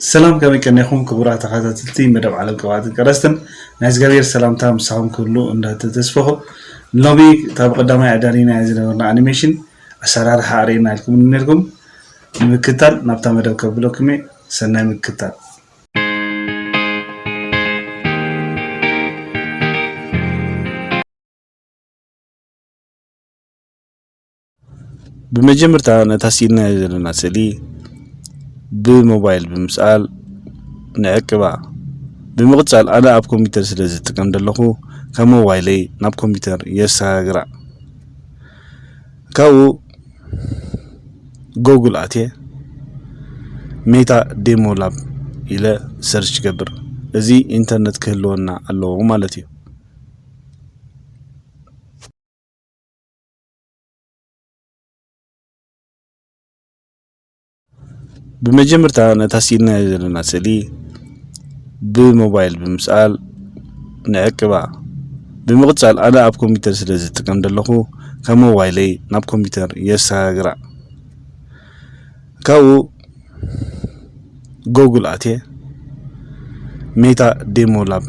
ሰላም፣ ከመይ ቀኒኹም ክቡራት ተኸታተልቲ መደብ ዓለም ቅብኣትን ቀረስትን? ናይ እግዚኣብሔር ሰላምታ ምሳኹም ክህሉ እንዳተተስፈኹ፣ ሎሚ እታ ብቐዳማይ ኣዳሊናያ ዝነበርና ኣኒሜሽን ኣሰራርሓ ኣርእየና ኢልኩም ነርኩም። ንምክታል ናብታ መደብ ከብለኩም እየ። ሰናይ ምክታል። ብመጀመርታ ነታ ስኢልናዮ ዘለና ስእሊ ብሞባይል ብምስኣል ንዕቅባ። ብምቕጻል ኣነ ኣብ ኮምፒተር ስለ ዝጥቀም ዘለኹ ካብ ሞባይለይ ናብ ኮምፒተር የሰጋግራ። ካብኡ ጎጉል ኣትየ ሜታ ዴሞ ላብ ኢለ ሰርች ገብር። እዚ ኢንተርነት ክህልወና ኣለዎ ማለት እዩ። ብመጀመርታ ነታ ስኢልናዮ ዘለና ስእሊ ብሞባይል ብምስኣል ንዕቅባ። ብምቕጻል ኣነ ኣብ ኮምፒተር ስለ ዝጥቀም ዘለኹ ካብ ሞባይለይ ናብ ኮምፒተር የሰጋግራ። ካብኡ ጎጉል ኣትየ ሜታ ዴሞ ላብ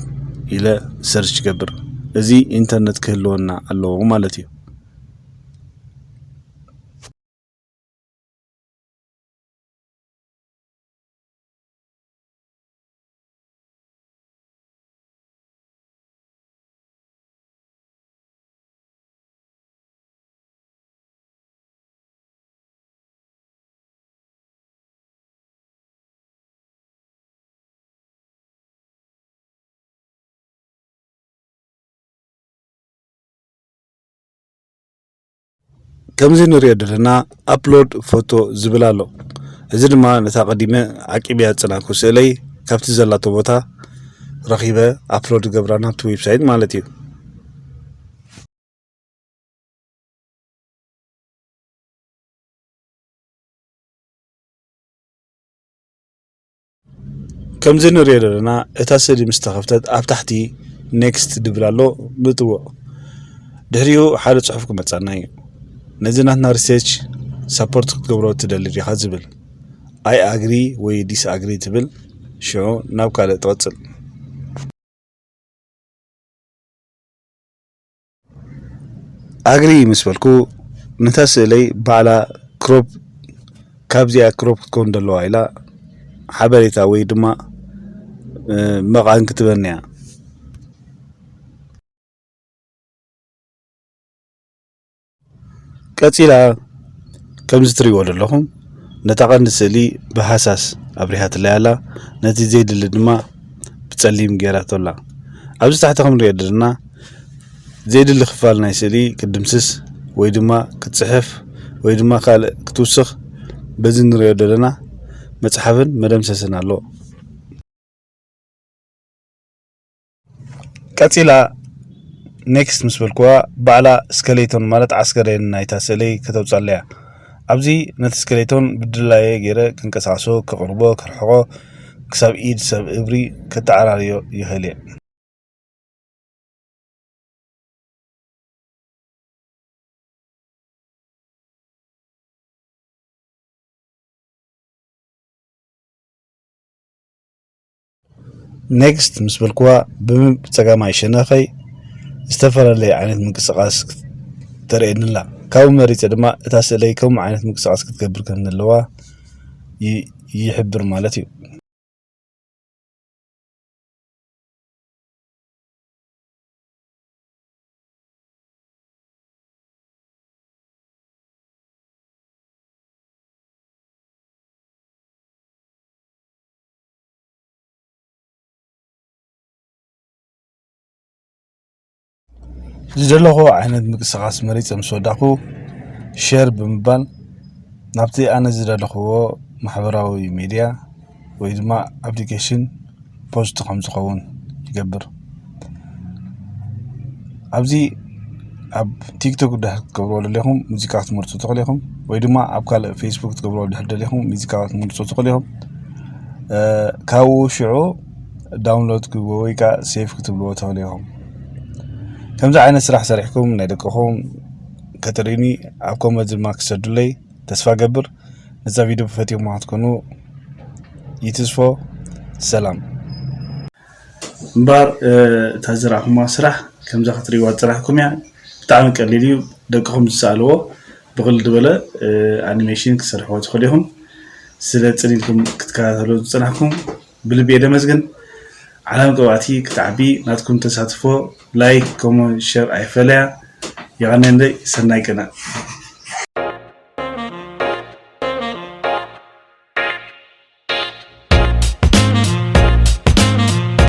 ኢለ ሰርች ገብር። እዚ ኢንተርነት ክህልወና ኣለዎ ማለት እዩ። ከምዚ ንሪኦ ዘለና ኣፕሎድ ፎቶ ዝብል ኣሎ። እዚ ድማ ነታ ቀዲመ ዓቂበያ ዝጸናሕኩ ስእለይ ካብቲ ዘላቶ ቦታ ረኺበ ኣፕሎድ ገብራ ናብቲ ዌብሳይት ማለት እዩ። ከምዚ ንሪኦ ዘለና እታ ስእሊ ምስ ተኸፍተት ኣብ ታሕቲ ኔክስት ድብል ኣሎ፣ ንጥውቕ። ድሕሪኡ ሓደ ጽሑፍ ክመጻና እዩ። ነዚ ናትና ሪሰርች ሳፖርት ክትገብሮ ትደሊ ዲኻ ዝብል። ኣይ ኣግሪ ወይ ዲስ ኣግሪ ትብል፣ ሽዑ ናብ ካልእ ትቕጽል። ኣግሪ ምስ በልኩ፣ ነታ ስእለይ ባዕላ ክሮፕ፣ ካብዚኣ ክሮፕ ክትከውን ደለዋ ኢላ ሓበሬታ ወይ ድማ፣ እ፣ መቓን ክትበኒ እያ። ቀጺላ ከምዚ ትሪእዎ ዘለኹም ነታ ቀንዲ ስእሊ ብሃሳስ ኣብሪሃትለይ ኣላ፣ ነቲ ዘይድሊ ድማ ብጸሊም ገይራቶ ኣላ። ኣብዚ ታሕቲ ከም ንሪኦ ዘለና ዘይድሊ ክፋል ናይ ስእሊ ክትድምስስ ወይ ድማ ክትጽሕፍ ወይ ድማ ካልእ ክትውስኽ በዚ ንሪኦ ዘለና መጽሓፍን መደምሰስን ኣሎ። ቀጺላ ኔክስት ምስ በልክዋ፣ ባዕላ ስከሌቶን ማለት ዓስከሬን ናይታ ስእለይ ከተውጻለይ እያ። ኣብዚ ነቲ ስከሌቶን ብድላየ ገይረ ክንቀሳቕሶ፣ ከቕርቦ፣ ከርሕቖ፣ ክሳብ ኢድ ሰብ እብሪ ከተዓራርዮ ይኽእል እየ። ኔክስት ምስ በልክዋ፣ ብጸጋማይ ሸነኸይ ዝተፈላለየ ዓይነት ምንቅስቓስ ተርእየኒ ኣላ። ካብኡ መሪጸ ድማ እታ ስእለይ ከምኡ ዓይነት ምንቅስቓስ ክትገብር ከም ዘለዋ ይ-፣ ይሕብር ማለት እዩ። ዝደለኹዎ ዓይነት ምንቅስቓስ መሪጸ ምስ ወዳእኩ፣ ሼር ብምባል ናብቲ ኣነ ዝደለኽዎ ማሕበራዊ ሚድያ ወይ ድማ ኣፕሊኬሽን ፖስት ከም ዝኸውን ይገብር። ኣብዚ ኣብ ቲክቶክ ድሕር ክትገብርዎ ደሊኹም ሙዚቃ ክትመርጹ ትኽእሉ ኢኹም፣ ወይ ድማ ኣብ ካልእ ፌስቡክ ክትገብርዎ ድሕር ደሊኹም ሙዚቃ ክትመርጹ ትኽእሉ ኢኹም። እ፣ ካብኡ ሽዑ ዳውንሎድ ክትብልዎ ወይ ከዓ ሴቭ ክትብልዎ ትኽእሉ ኢኹም። ከምዚ ዓይነት ስራሕ ሰሪሕኩም ናይ ደቅኹም ከተርእዩኒ ኣብ ኮመንት ድማ ክሰዱለይ ተስፋ ገብር። ነዛ ቪድዮ ፈትዮም ክትኮኑ ይትስፎ። ሰላም። እምበኣር እታ ዝረኣኹማ ስራሕ ከምዛ ክትርእይዋ ዝጸናሕኩም እያ። ብጣዕሚ ቀሊል እዩ። ደቅኹም ዝሰኣልዎ ብቕልል ዝበለ ኣኒሜሽን ክትሰርሕዎ ትኽእሉ ኢኹም። ስለ ጽን ኢልኩም ክትከታተሉ ዝጸናሕኩም ብልቢ እየ ደመስግን። ዓለም ቅብኣቲ ክትዓቢ ናትኩም ተሳትፎ፣ ላይክ፣ ኮመንት፣ ሸር ኣይፈለያ። የቐንየለይ። ሰናይ ቅነ።